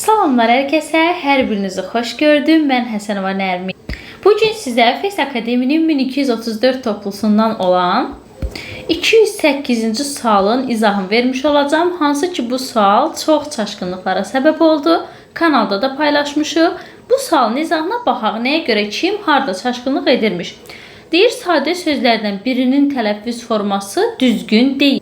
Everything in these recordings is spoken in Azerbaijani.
Salamlar hər kəsə, hər birinizi xoş gördüm. Mən Həsənova Nərmin. Bu gün sizə Face Akademinin 1234 toplusundan olan 208-ci sualın izahını vermiş olacağam. Hansı ki bu sual çox çaşqınlıqlara səbəb oldu. Kanalda da paylaşmışıq. Bu sualın izahına baxaq. Nəyə görə kim harda çaşqınlıq edirmiş? Deyir, sadə sözlərdən birinin tələffüz forması düzgün deyil.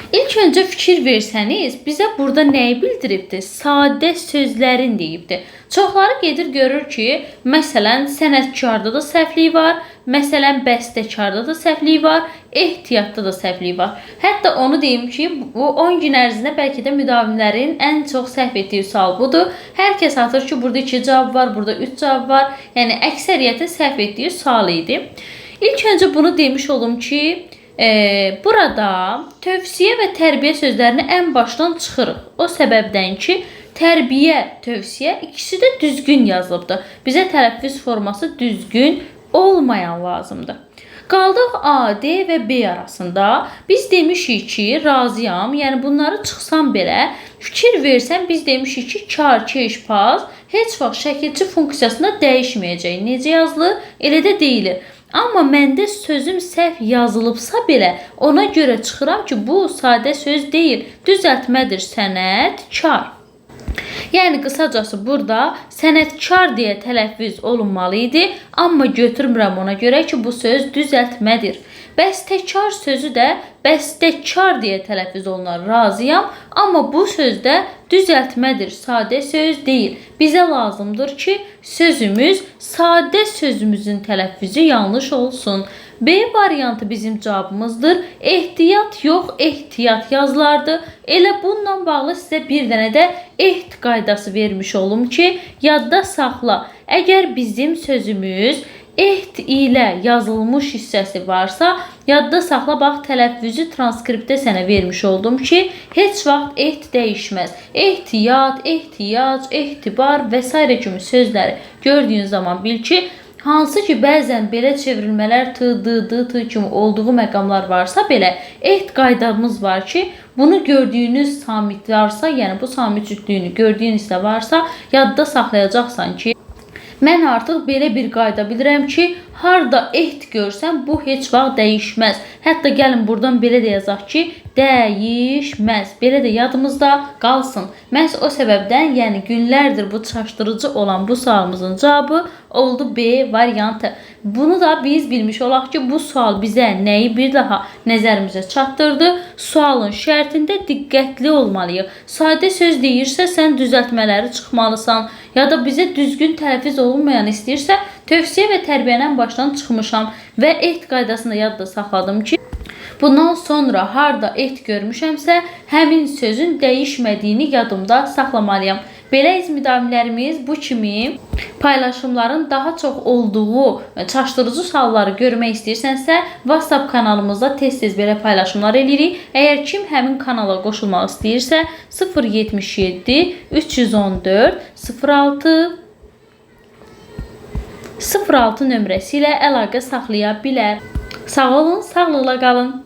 İlk öncə fikir versəniz, bizə burada nəyi bildiribdi? Sadə sözlərin deyibdi. Çoxları gedir görür ki, məsələn, sənətkarda da səhvlik var, məsələn, bəstəkarda da səhvlik var, ehtiyatda da səhvlik var. Hətta onu deyim ki, bu 10 gün ərzində bəlkə də müdavimlərin ən çox səhv etdiyi sual budur. Hər kəs atır ki, burada 2 cavab var, burada 3 cavab var. Yəni əksəriyyətin səhv etdiyi sual idi. İlk öncə bunu demiş olum ki, burada tövsiyə və tərbiyə sözlərini ən başdan çıxırıq. O səbəbdən ki, tərbiyə, tövsiyə ikisi də düzgün yazılıbdır. Bizə tələffüz forması düzgün olmayan lazımdır. Qaldıq A, D və B arasında. Biz demişik ki, razıyam. Yəni bunları çıxsam belə, fikir versəm biz demişik ki, kar, keş, paz heç vaxt şəkilçi funksiyasında dəyişməyəcək. Necə yazılır? Elə də deyilir. Amma məndə sözüm səhv yazılıbsa belə, ona görə çıxıram ki, bu sadə söz deyil, düzəltmədir, sənətkar. Yəni qısacası burada sənətkar deyə tələffüz olunmalı idi, amma götürmürəm ona görə ki, bu söz düzəltmədir. Bəstəkar sözü də bəstəkar deyə tələffüz olunar, razıyam, amma bu sözdə düzəltmədir, sadə söz deyil. Bizə lazımdır ki, sözümüz sadə sözümüzün tələffüzü yanlış olsun. B variantı bizim cavabımızdır. Ehtiyat yox, ehtiyat yazılardı. Elə bununla bağlı sizə bir dənə də eht qaydası vermiş olum ki, yadda saxla. Əgər bizim sözümüz eht ilə yazılmış hissəsi varsa, yadda saxla, bax, tələffüzü transkriptdə sənə vermiş oldum ki, heç vaxt eht dəyişməz. Ehtiyat, ehtiyac, ehtibar və s. kimi sözləri gördüyün zaman bil ki, hansı ki bəzən belə çevrilmələr t, d, d, t kimi olduğu məqamlar varsa belə, eht qaydamız var ki, bunu gördüyünüz samit varsa, yəni bu samit cütlüyünü gördüyün hissə varsa, yadda saxlayacaqsan ki, mən artıq belə bir qayda bilirəm ki, harda eht görsəm bu heç vaxt dəyişməz. Hətta gəlin buradan belə də yazaq ki, dəyişməz. Belə də yadımızda qalsın. Məhz o səbəbdən, yəni günlərdir bu çaşdırıcı olan bu sualımızın cavabı oldu B variantı. Bunu da biz bilmiş olaq ki, bu sual bizə nəyi bir daha nəzərimizə çatdırdı? Sualın şərtində diqqətli olmalıyıq. Sadə söz deyirsə, sən düzəltmələri çıxmalısan. Ya da bizə düzgün tələffüz olunmayan istəyirsə, tövsiyə və tərbiyədən başdan çıxmışam və eht qaydasını yadda saxladım ki, bundan sonra harda eht görmüşəmsə, həmin sözün dəyişmədiyini yadımda saxlamalıyam. Belə əziz müdavimlərimiz, bu kimi paylaşımların daha çox olduğu çaşdırıcı sualları görmək istəyirsənsə, WhatsApp kanalımızda tez-tez belə paylaşımlar eləyirik. Əgər kim həmin kanala qoşulmaq istəyirsə, 077 314 06 06 nömrəsi ilə əlaqə saxlaya bilər. Sağ olun, sağlıqla qalın.